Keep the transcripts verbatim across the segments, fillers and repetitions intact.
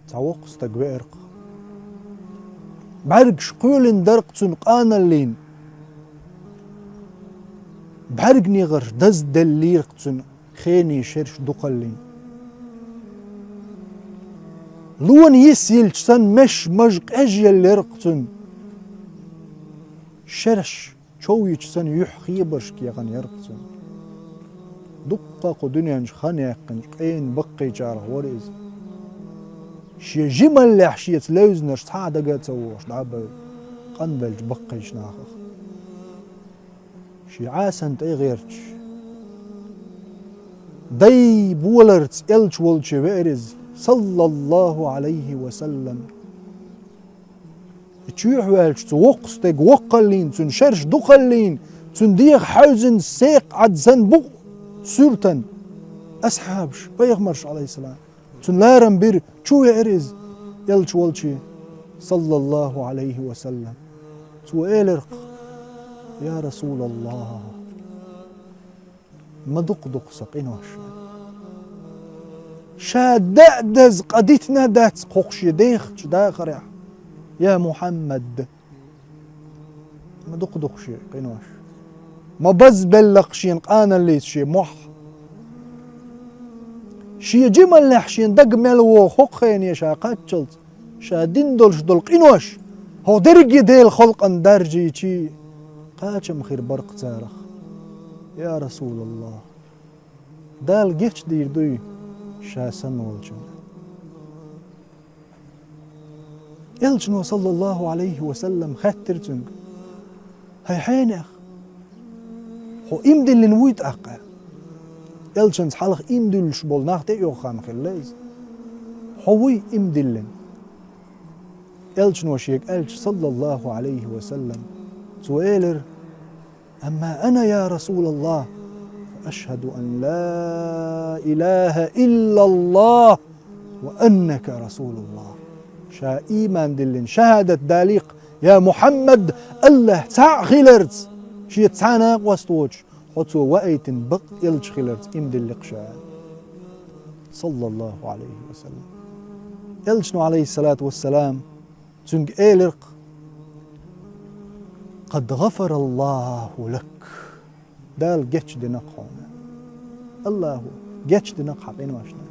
Цхьа воккха стаг веара-кх. БӀаьргаш кхоьлина дара-кх цуьнан къаналлин. БӀаьрганегӀарш дазделлера-кх цуьнан хенийн шераш дукхаллин. Лона йис йиллача санна меш-маж къежъеллера-кх цуьнан. Шераш чов йича санна юьхь хебаршка яхана яра-кх цуьнан. Дуккха а кху дуьнен чу хан яьккхинчу къена баккхийчарах вара иза. Шен жималлехь шеца левзинарш цхьа а дага а ца вогӀуш дӀа а бевлла, къанбеллачу баккхийчу нахах. Шен Ӏасанна тӀе а гӀерташ, дай боларца элча волче веара иза, саллаллаху Ӏалайхи ва саллам. И чоьхьа ваьлча цу воккха стеган воккхаллин, цуьнан шераш дукхаллин, цуьнан дегӀах хьаьвзина секха Ӏад санна букъ суьртана асхьабаш, пайхамарш, Ӏалайхиссалам, цуьнан ларам бира, чу веара иза, элча волче, саллаллаху Ӏалайхи ва саллам. Цо элира-кх: «Я Расулаллах, ма дукха ду-кх сан къинош». Ша даа даза къа дитина дац кху шен дехачу дахарехь: «Я Мухьаммад, ма дукха ду-кх шен къинош. Ма базбелла-кх шена къаналлица шен мохь». Шен жималлехь шена дага мел вогӀу хӀокху хене ша кхаччалц, ша дина долуш долу къинош, хӀокху дерриге Делан халкъана даржийча, кхачам хир бара-кх царах. Я Расулаллах, Дала гечдийр дуй ша санна волчунна? Элчано, саллаллаху Ӏалайхи ва саллам, хаьттира цуьнга: «ХӀай хьенех, хьо ийман диллина вуй тӀаккха?» Элчанца хьалха ийман дуьллуш болу нах тӀеоьху хан хилла иза. «Хьо вуй ийман диллина?» Элчано шега аьлча, саллаллаху Ӏалайхи ва саллам, цо элира: «Амма ана, я Расулаллах, фа ашхаду ан ла илаха иллаллах ва аннака Расулуллах». Ша ийман диллина шахӀадат далийкх, я Мухьаммад, АллахӀ цхьаъ хиларца, шеца цхьа а накъост воцуш, хьо цо ваийтина бакъ элча хиларца ийман диллина-кх ша, саллаллаху Ӏалайхи ва саллам. Элчано, Ӏалайхиссалату вассалам, цуьнга элира-кх: «Къад гӀафараллаху лак». Дала гечдина-кх хьуна. АллахӀа гечдина-кх хьан къиношна.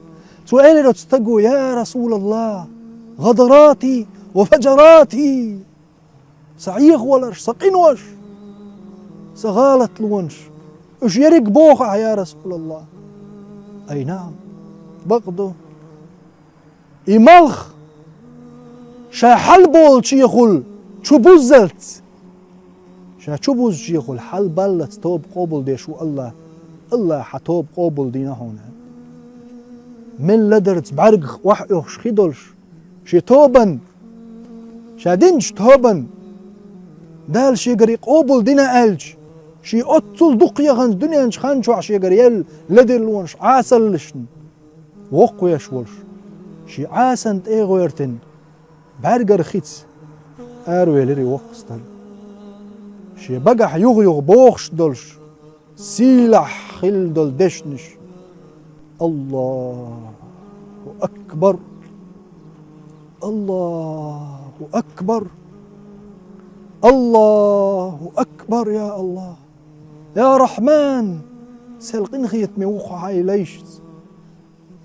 Цо элира оцу стаго: «Я Расулаллах, гӀадарати ва фаджарати». Сан Ӏехаваларш, сан къинош, сан гӀалатлонаш, уьш ерриг боху ахь, я Расулаллах? Ай, наам, бакъ ду. И малх ша хьалаболучехула чубуззалц, ша чубузучехула хьалабаллалц тоба къобалдеш ву АллахӀ. АллахӀа хьан тоба къобалдина хьуна. Мел ладарца бӀаьргах охьаоьхуш хи долуш, шен тобан, ша динчу тобан, Дала шегара и къобалдина аьлча, шен оццул дукха яханчу дуьнен чу хан чохь шегара елла ледарлонаш, Ӏасаллашна воккхавеш волуш, шен Ӏасанна тӀе а гӀоьртина, бӀаьргара хица аравелира и воккха стаг. Шен багахь юха-юха бохуш долуш, сийлахь хилла долу дешнаш: «Аллаху акбар! Аллаху акбар! Аллаху акбар, я АллахӀ! Я Рахьман, сел къинхетаме ву хьо хьайн лайшца!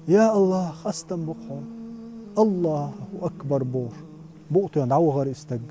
Я АллахӀ, хастам бу-кх хьуна! Аллаху акбар!» — бохуш, букъ тоьхна дӀавахара и стаг.